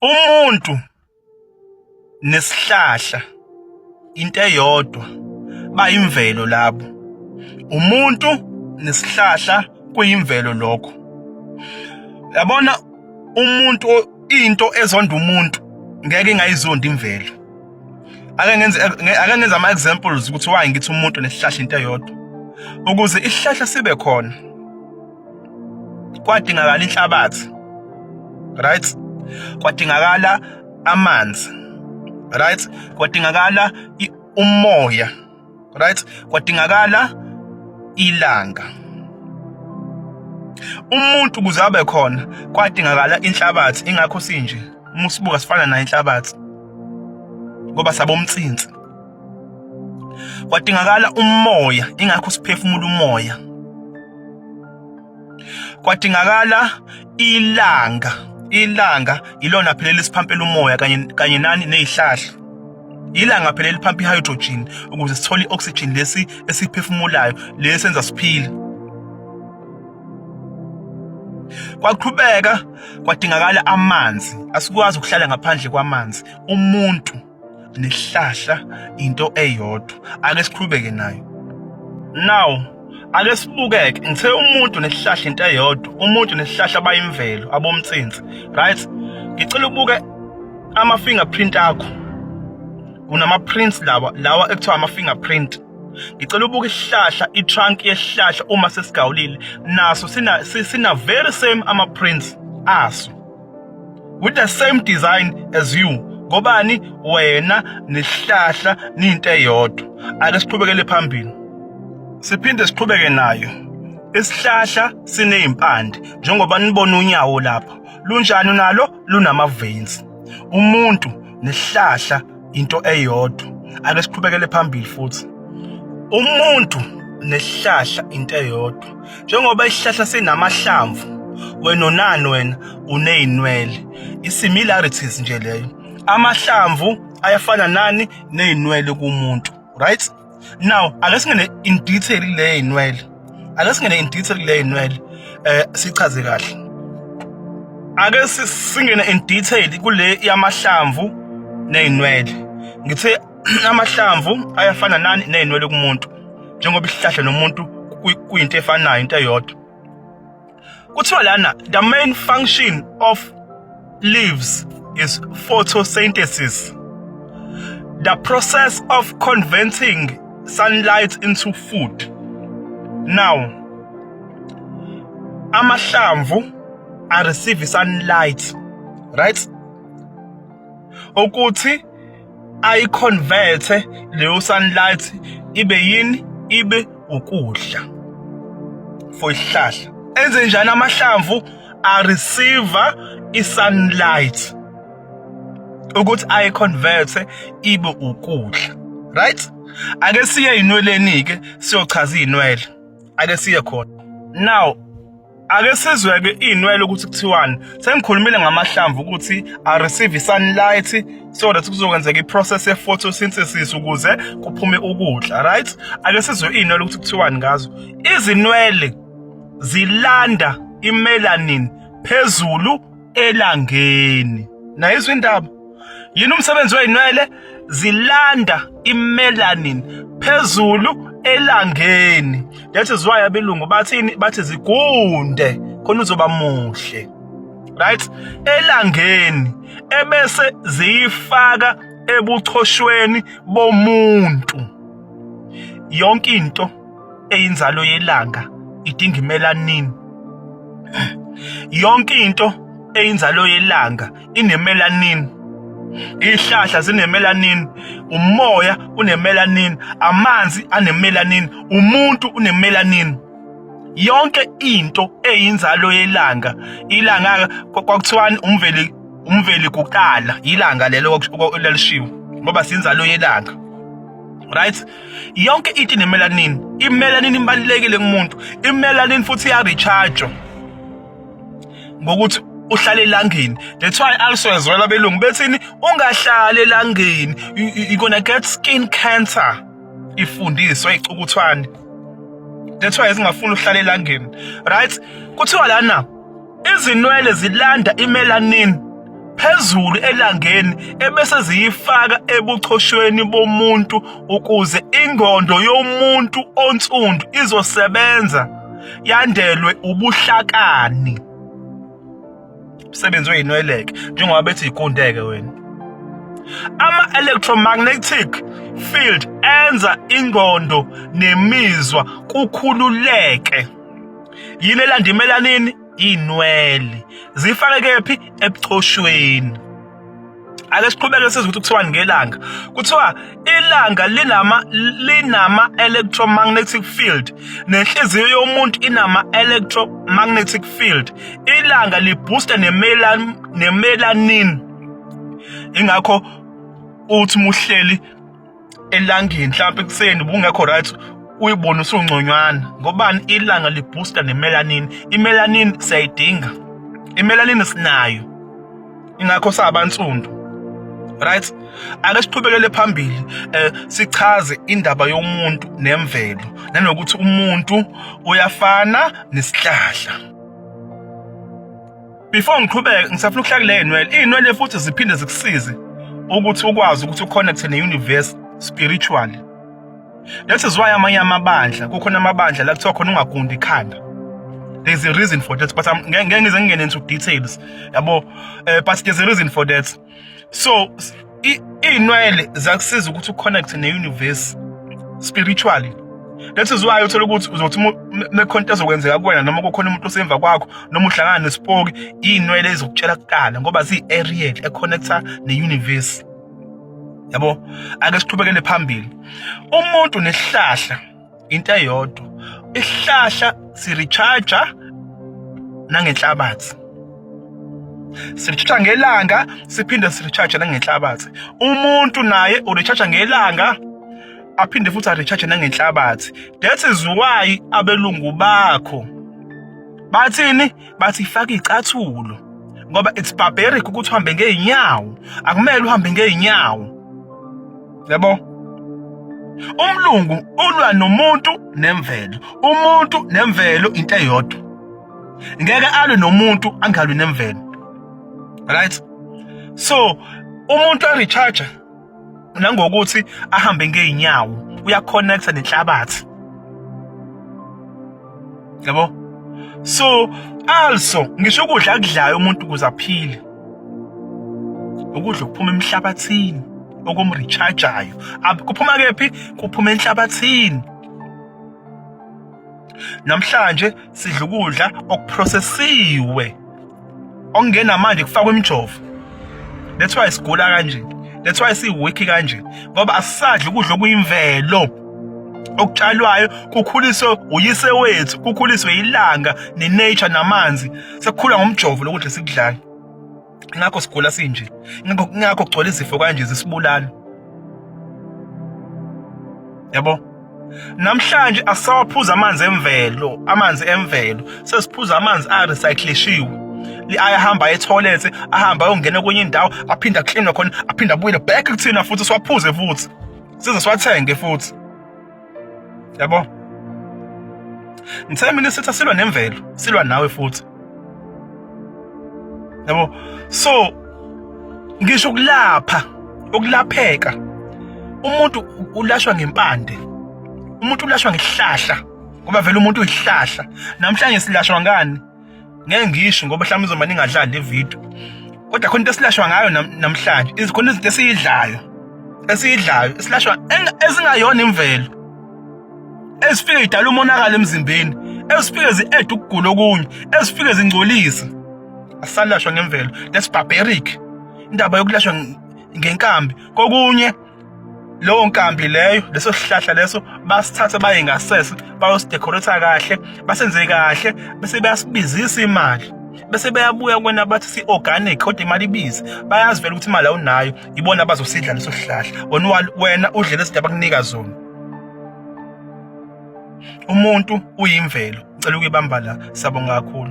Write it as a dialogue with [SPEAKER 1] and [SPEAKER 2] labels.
[SPEAKER 1] Umuntu nesihlahla into eyodwa, bayimvelo labo. Umuntu nesihlahla kuyimvelo lokho. Yabona, umuntu, into ezonda umuntu ngeke ingayizondi imvelo. Ake ngenze ama examples ukuthi why ngithi umuntu nesihlahla into eyodwa. Ukuze isihlahla sibe khona kwadingakala inhlabathi, right? Kwadingakala amanzi, right? Kwadingakala umoya, right? Kwadingakala ilanga. Umuntu ukuze abe khona kwadingakala inhlabathi, ingakho sinje uma usibuka sifana nayo inhlabathi ngoba sabomtsinsi. Kwadingakala umoya, ingakho siphefumula umoya. Kwadingakala ilanga, ilanga ilona phela elisiphampela umoya kanye nani nezihlahla. Ilanga phela eliphampa i-hydrogen ukuze sithole i-oxygen lesi esiphefumulayo, lesi senza siphile. Kwaqhubeka kwadingakala amanzi, asikwazi ukuhlala ngaphandle kwamanzi. Umuntu nesihlahla into eyodwa. Ake siqhubeke nayo. Now ake sibukeke, ngithe umuntu nesihlahla into eyodwa, umuntu nesihlahla bayimvelo, abomtsinsi, right? Ngicela ubuke ama fingerprint akho. Unama prints lawa ekuthiwa ama fingerprint. Ngicela ubuke isihlahla, i-trunk yesihlahla uma sesigawulile, naso sina very same ama prints aso with the same design as you. Ngobani? Wena nesihlahla ninto eyodwa. Ake siqhubekele phambili, siphinde siqhubeke nayo. Isihlahla sinezimpande, njengoba nibona unyawo lapha lunjani, nalo lunama veins. Umuntu nesihlahla into eyodwa. Ake siqhubekele phambili futhi. Umuntu nesihlahla into eyodwa. Njengoba isihlahla sinamahlamvu, wena unani? Wena unezinwele. I-similarities nje leyo. Amahlamvu ayafana nani? Nezinwele kumuntu, right? Now ake singene in detail kule zinwele, ake singene in detail kule zinwele, sichaze kahle. Ake singene in detail kule yamahlamvu nezinwele. Ngithe amahlamvu ayafana nani? Nezinwele kumuntu, njengoba isihlahla nomuntu kuyinto efanayo, into eyodwa. Kuthiwa lana the main function of leaves is photosynthesis, the process of converting sunlight into food. Now amahlamvu a receive sunlight, right? Ukuthi ayiconverte leyo sunlight ibe yini? Ibe ukudla for isihlahla. Enze njani amahlamvu a receive i-sunlight ukuthi ayiconverte ibe ukudla, right? Ake siye inweleni ke, siyochaza inwele. Ake siye khona. Now ake sizwe-ke iy'nwele ukuthi kuthiwani. Sengikhulumile ngamahlamvu ukuthi a receive sunlight so that kuzokwenzeka i-process ye-photosynthesis ukuze kuphume ukudla, right? Ake sizwe iy'nwele ukuthi kuthiwani ngazo. Izinwele zilanda imelanin phezulu elangeni. Nayizwa indaba? Yini umsebenzi wey'nwele? Zilanda imelanin phezulu elangeni. That is why abelungu bathini? Bathi zigunde khona uzoba muhle, right? Elangeni, ebese ziyifaka ebuchoshweni bomuntu. Yonke into eyinzalo yelanga idinga imelanin. Yonke into eyinzalo yelanga inemelanin. Ihlahla zinemelanin, umoya unemelanin, amanzi anemelanin, umuntu unemelanin. Yonke into eyinzalo yelanga. Ilanga kwakuthiwani? Umveli, umveli kuqala ilanga lelo lelishiwo ngoba sinzalo yelanga, right? Yonke into inemelanin. Imelanin ibalulekile kumuntu. Imelanin futhi iya recharge ngokuthi uhlale elangeni. That's why also as well abelungu bethini? Ungahlali elangeni, you gonna get skin cancer. Ifundiswa icukuthwane. That's why singafuni uhlale elangeni, right? Kuthiwa lana izinwele zilanda imelanin. phezulu elangeni ebese ziyifaka ebuchoshweni bomuntu ukuze ingqondo yomuntu onsundu izosebenza yandelwe ubuhlakani. Umsebenzi weyinweleke njengoba bethi igundeke wena. Ama-electromagnetic field enza ingqondo nemizwa kukhululeke. Yini elanda imelanini? Inwele. Zifake kephi? Ebuchoshweni. Ake siqhubeke sizwe ukuthi kuthiwani ngelanga. Kuthiwa ilanga linama electromagnetic field nenhliziyo yomuntu inama electromagnetic field. Ilanga libooster nemelanin. Ingakho uthi muhleli elangeni mhlawumbe ekuseni ubungekho right uyibone usungconywana ngobani ilanga libooster nemelanin. Imelanin siyayidinga. Imelanin sinayo. Ingakho sabansundu. Right? Ake siqhubekele phambili sichaze indaba yomuntu nemvelo nanokuthi umuntu uyafana nesihlahla. Before ngiqhubeke ngisafuna ukuhlaka le iy'nwele. Iy'nwele futhi ziphinde zikusize ukuthi ukwazi ukuthi uconnecte ne-universe spiritually. That is why amanye amabandla kukhona amabandla la kuthiwa khona ungagundi ikhanda. There's a reason for that, but ngeke ngize ngingene into details yabo, but there's a reason for that. So iy'nwele ziyakusiza ukuthi uconnecte ne-universe spiritually. That is why uthola ukuthi uzothi mekhona into ezokwenzeka kuwena noma kukhona umuntu osemva kwakho noma uhlangana nesipoki, iy'nwele ezokutshela kuqala ngoba ziyi-aerial econnecta ne-universe yabo. Ake siqhubekele phambili. Umuntu nesihlahla into eyodwa. Isihlahla sirecharge nangenhlabathi, sirecharge ngelanga, siphinde sirecharge nangenhlabathi. Umuntu naye urecharge ngelanga aphinde futhi arecharge nangenhlabathi. That is why abelungu bakho bathini, bathi faka icathulo ngoba it's barbaric ukuthi uhambe ngeenyawo, akumele uhambe ngeenyawo yabo. Umlungu ulwa nomuntu nemvelo, umuntu nemvelo into eyodwa. Ngeke alwe nomuntu angalwi nemvelo, right? So umuntu arecharge nangokuthi ahambe ngeenyawo, uyaconnecta nenhlabathi yabo. So also ngisho ukudla akudlayo umuntu ukuze aphile, ukudla okuphuma emhlabathini okumrechargeayo kuphuma kephi? Kuphuma enhlabathini. Namhlanje sidla ukudla okuprocessiwe okungena manje kufakwa imijovo. That's why sigula kanje, that's why siweak kanje, ngoba asisadli ukudla okuyimvelo okutshalwayo kukhuliswe uyise wethu, kukhuliswe ilanga nenature namanzi. Sekukhula ngomjovo lokudla esikudlayo, ingakho sigula sinje, ingakho kugcwele izifo kanje zisibulala yabo. Namhlanje asawaphuza amanzi emvelo, amanzi emvelo sesiphuza amanzi arecyclishiwe, ayahamba etoilet, ahamba ayongena kwenye indawo, aphinde aklinwe khona, aphinde abuyele back kuthina futhi siwaphuze futhi, size siwathenge futhi yabo. Ngithe mina sithi silwa nemvelo, silwa nawe futhi yabo. So ngisho ukulapha, ukulapheka, umuntu ulashwa ngempande, umuntu ulashwa ngesihlahla, ngoba vele umuntu uyisihlahla. Namhlanje silashwa ngani? Ngeke ngisho ngoba mhlawumbe izoba ningadlali le video, kodwa khona into esilashwa ngayo namhlanje, izikhona izinto esiyidlayo esilashwa ezingayona imvelo, ezifike zidala umonakalo emzimbeni, ezifike zi-add ukugula okunye, ezifike zingcolise. Asalashwa ngemvelo, that's barbaric. Indaba yokulashwa ngenkambi, kokunye leyo nkambi leyo, leso sihlahla leso basithatha baye ngasese bayosidecorate kahle, basenze kahle, bese bayasibizisa imali, bese beyabuya kwena bathi si-organic, kodwa imali ibize. Bayazi vele ukuthi imali awunayo, ibona abazosidla leso sihlahla, wena udle lezi zinto abakunika zona. Umuntu uyimvelo. Ngicela ukuyibamba la, siyabonga kakhulu.